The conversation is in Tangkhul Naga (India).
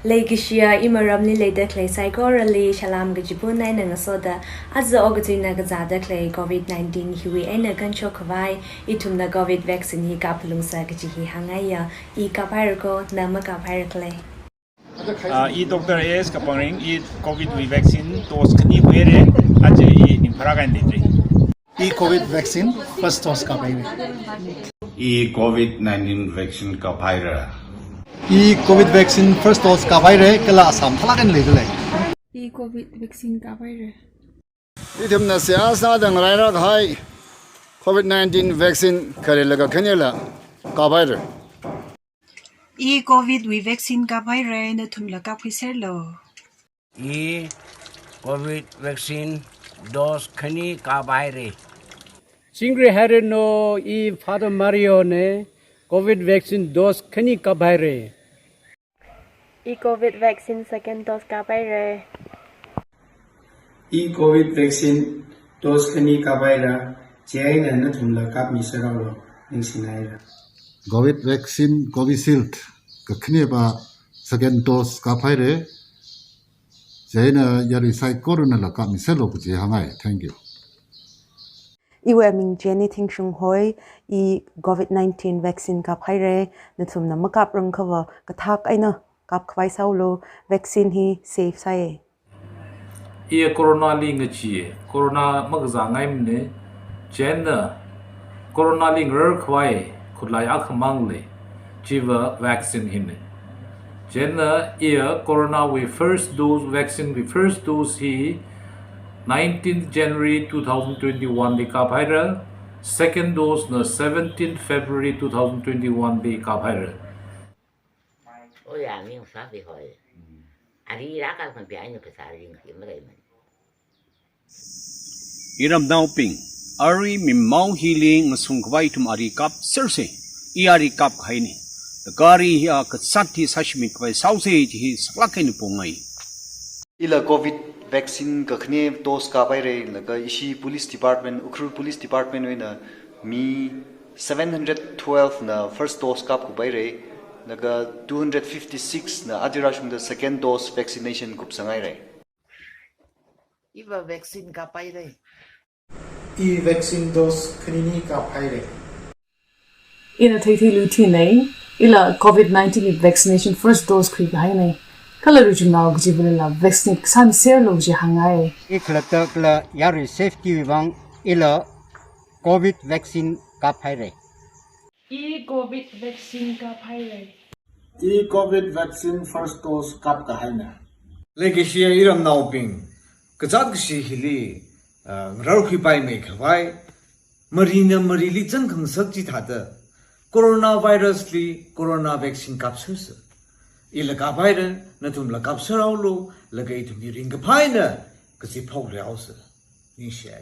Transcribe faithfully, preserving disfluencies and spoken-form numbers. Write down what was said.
Leikashiya iramli leida khalei saikorali salam kaji pun eina ngasoda, aja okathuina kazāda khalei covid nineteen hiwui eina kanshok khavai, ithumna covid vaccine hi kap lungsa kaji hi hāngngaiya. I kaphaira ko, na makaphairakhala? Ah, i Doctor A S Kapangring, i covid wui vaccine dose khani khuire, aja i ning pharākahaina leidalei. I covid vaccine first dose kaphaire. I covid nineteen vaccine kaphaire. I covid vaccine first dose kaphaire, kala Assam thalākhaina leidalei. I covid vaccine kaphaire. Ithumna seihā sāda ngaraira kahai covid nineteen vaccine kharela kakhanela kaphaire. I covid wui vaccine kaphaire, nathumla kapkhuiserlu. I covid vaccine dose khani kaphaire. Chingri hairanu, i Father Mario ne, covid vaccine dose khani kaphaire. I covid vaccine second dose kaphaire. I covid vaccine dose khani kaphaire, chieina nathumla kapmiserhaolu, ningshinaira. Covid vaccine Covishield kakhaneva second dose kaphaire, chieina yarui saikoranala kapmiserhaolu kaji hāngngai. Thank you. Iwui aming Jenny Thingshung hoi, i covid nineteen vaccine kaphaire, nathumna makaprang akhava kathak eina kapkhavai sāolu, vaccine hi safe sāi. Iya corona li ngacheeya, corona makazāngaimana, chieina corona li ngarar khavai khutlai akhamang lei, chiva vaccine hina. Chieina iya corona wui first dose, vaccine wui first dose hi nineteenth January two thousand twenty-one li kaphaira, second dose na seventeenth February two thousand twenty-one li kaphaira. Oya ming sabi hoi. Ari rākap khanpi eina phasā ringkhi maleimana. Iramnaobing, arui mimao hili ngasung khavai ithum ari kapsersa. I ari kapkahaina. Laga ari hiya kazat hi sāshimit khavai sāosa kaji hi saklāk eina pongai. Ila covid vaccine kakhane dose kaphaira, laga ishi police department, Ukhrul Police Department wuina mi seven hundred twelve na first dose kapkhuipaira, laga two hundred fifty-six na aja rāshungda second dose vaccination kupsangaira. Iva vaccine kaphaira. I vaccine dose khanini kaphaira. Ina Theithei Luithina, ila covid nineteen vaccination first dose khuikahaina. Kala ruichinao kachivalila vaccinate sāmiserhaolu kaji hāngngai. I khalatta kala yarui safety wuivang ila covid vaccine kaphaira. I covid vaccine kaphaira. I covid vaccine first dose kapkahaina. Leikashiya iramnaobing, kazāt kashi hili, ah, ngararkhuipaimei khavai, marina marili zangkhangasak chithāda, coronavirus li corona vaccine kapsersa. Ila kaphaira, nathumla kapserhaolu, laga ithumli ringkaphā eina kachiphok leihaosa. Ningshiya.